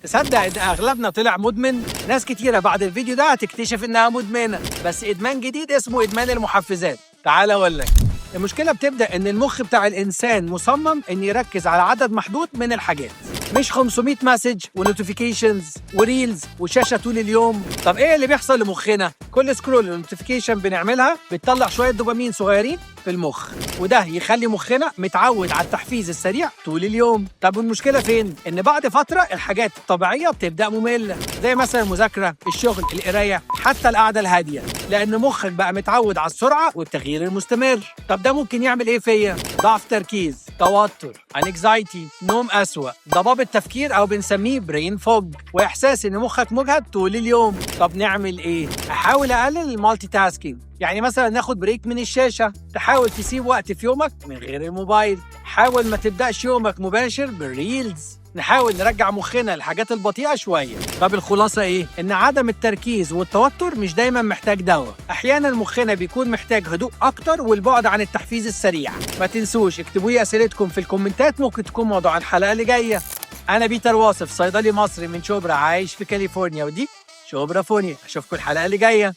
تصدق ان اغلبنا طلع مدمن؟ ناس كتيرة بعد الفيديو ده هتكتشف انها مدمنه، بس ادمان جديد اسمه ادمان المحفزات. تعال اقول لك، المشكلة بتبدا ان المخ بتاع الانسان مصمم ان يركز على عدد محدود من الحاجات، مش 500 message و notifications و reels وشاشه طول اليوم. طب ايه اللي بيحصل لمخنا؟ كل scroll notification بنعملها بتطلع شوية دوبامين صغيرين في المخ، وده يخلي مخنا متعود على التحفيز السريع طول اليوم. طب والمشكلة فين؟ ان بعد فترة الحاجات الطبيعية بتبدا مملة، زي مثلا المذاكرة، الشغل، القراية، حتى القعدة الهادية، لان مخك بقى متعود على السرعة والتغيير المستمر. طب ده ممكن يعمل ايه فيا؟ ضعف تركيز، توتر، anxiety، نوم اسوأ، ضباب التفكير او بنسميه brain fog، واحساس ان مخك مجهد طول اليوم. طب نعمل ايه؟ احاول اقلل ال multitasking، يعني مثلا ناخد break من الشاشة، تحاول تسيب وقت في يومك من غير الموبايل، حاول ما تبداش يومك مباشر بال reels، نحاول نرجع مخنا للحاجات البطيئة شوية. طب الخلاصة ايه؟ ان عدم التركيز والتوتر مش دايما محتاج دواء، احيانا مخنا بيكون محتاج هدوء اكتر والبعد عن التحفيز السريع. ما تنسوش اكتبوا لي اسئلتكم في الكومنتات، ممكن تكون موضوع الحلقة اللي جاية. انا بيتر واصف، صيدلي مصري من شبرا عايش في كاليفورنيا، ودي شبرا فونيا. اشوفكم الحلقة اللي جاية.